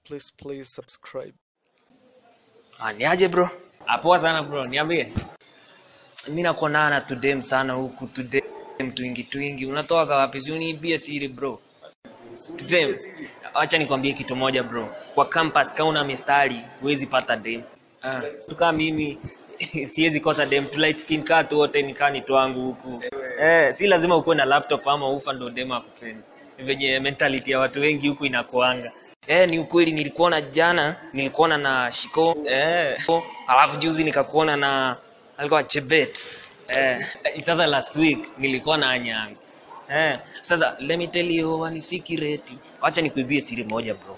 Please, please subscribe. Niaje bro? Poa sana bro, niambie. Mimi nakuonana na tudem sana huku, tudem twingi twingi. Unatoka wapi? Si uniibie siri bro. Tudem. Acha nikwambie kitu moja bro. Kwa campus kama una mistari huwezi pata dem. Kama mimi siwezi kosa dem, tu light skin cut wote nikani twangu huku. Si lazima ukuwe na laptop ama ufa ndo dem akupende. Venye mentality ya watu wengi huku inakuanga. Ni ukweli nilikuona jana, nilikuona na Shiko. Alafu juzi nikakuona na alikuwa Chebet. Sasa last week nilikuwa na Anyango. Sasa let me tell you one secret. Acha nikuibie siri moja bro.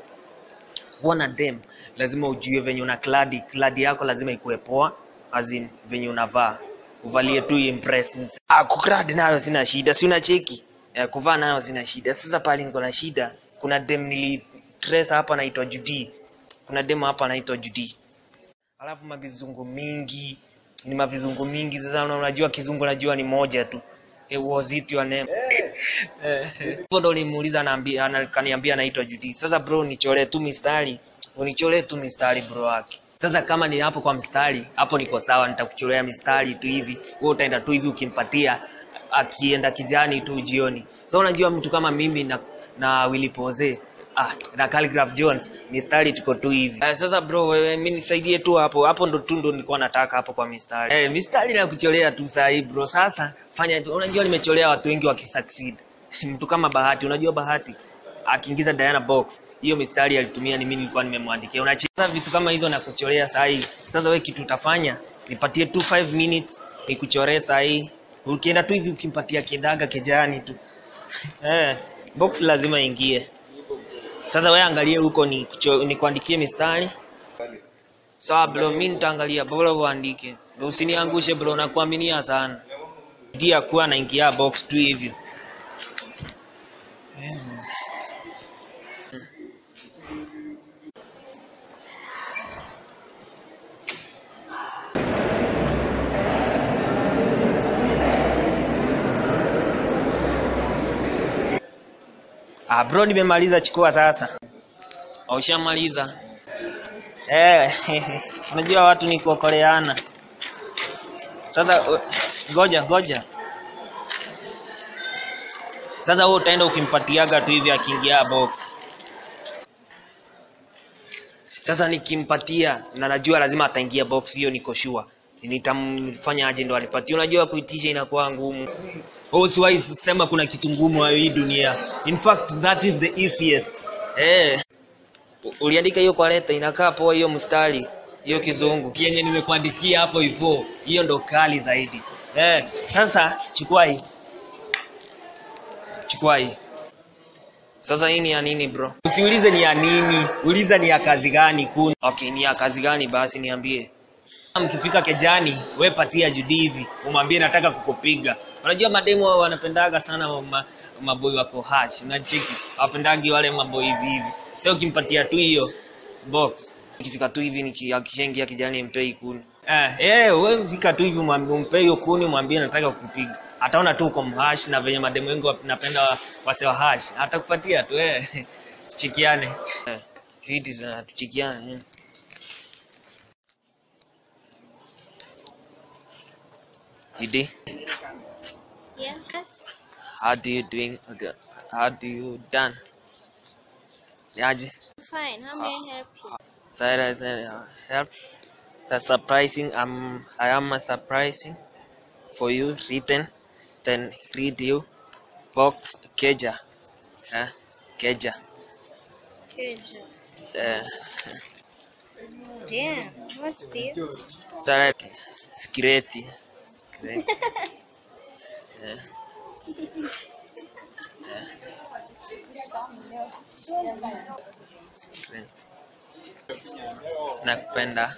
Kuona dem lazima ujue venye una kladi yako lazima ikuwe poa, as in venye unavaa. Uvalie tu impress. Kukladi nayo sina shida, si unacheki. Kuvaa nayo sina shida. Sasa pale niko na shida, kuna dem nili trace hapa anaitwa Judy. Kuna demo hapa anaitwa Judy. Alafu mavizungu mingi, ni mavizungu mingi. Sasa unajua kizungu najua ni moja tu. Was it your name? Ndo nilimuuliza ananiambia anaitwa Judy. Sasa bro nichore tu mistari. Unichore tu mistari bro wake. Sasa kama ni hapo kwa mstari, hapo niko sawa, nitakuchorea mistari tu hivi. Wewe utaenda tu hivi ukimpatia akienda kijani tu jioni. Sasa unajua mtu kama mimi na Willy Pose, na Calligraph Jones, mistari tuko tu hivi. Sasa bro wewe mimi nisaidie tu hapo. Hapo ndo tu ndo nilikuwa nataka hapo kwa mistari. Mistari na kuchorea tu saa hii bro. Sasa fanya tu. Unajua nimecholea watu wengi wakisucceed. Mtu kama Bahati, unajua Bahati akiingiza Diana box, hiyo mistari alitumia ni mimi nilikuwa nimemwandikia. Unacheza vitu kama hizo na kuchorea saa hii. Sasa wewe kitu utafanya, nipatie tu 5 minutes nikuchoree saa hii. Ukienda tu hivi ukimpatia kiendaga kijani tu. Box lazima ingie. Sasa wewe angalie huko ni kuandikie mistari. Sawa bro, mimi nitaangalia, bora uandike. Usiniangushe bro, nakuaminia sana. Ndia kuwa naingia box tu hivyo. Bro nimemaliza, chukua sasa. Ushamaliza? Unajua watu ni kuokoleana. Sasa ngoja. Sasa wewe utaenda ukimpatiaga tu hivi akiingia box. Sasa nikimpatia na najua lazima ataingia box, hiyo niko sure. Nitamfanya aje ndo anipatie? Unajua kuitisha inakuwa ngumu. Usiwahi sema kuna kitu ngumu hii dunia. In fact that is the easiest. Uliandika hiyo kwa leta inakaa poa hiyo mstari, hiyo kizungu. Yenye nimekuandikia hapo hivyo, hiyo ndo kali zaidi. Sasa chukua hii. Chukua hii. Sasa hii ni ya nini bro? Usiulize ni ya nini, uliza ni ya kazi gani kuna. Okay, ni ya kazi gani basi niambie. Mkifika kejani, we patia Judy hivi, umwambie nataka kukupiga. Unajua mademu wao wanapendaga sana maboi wako hash, unacheki. Hawapendagi wale maboi hivi hivi. Sasa ukimpatia tu hiyo box, ukifika tu hivi nikishengia kijani mpe kuni. Wewe fika tu hivi umpe hiyo kuni, mwambie nataka kukupiga. Ataona tu uko mhash na venye mademu wengi wanapenda wase wa hash. Atakupatia tu Tuchikiane. Fiti sana tuchikiane. Judy? Yes. How do you doing? How do you done? Niaje? Fine. How may I help you? Sorry, help. That's surprising. I am a surprising for you written. Then read you box Keja. Keja. Keja. Damn. What's this? Sorry. Skireti. Nakupenda.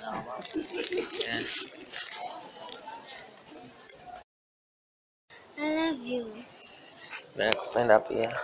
I love you. Nakupenda pia.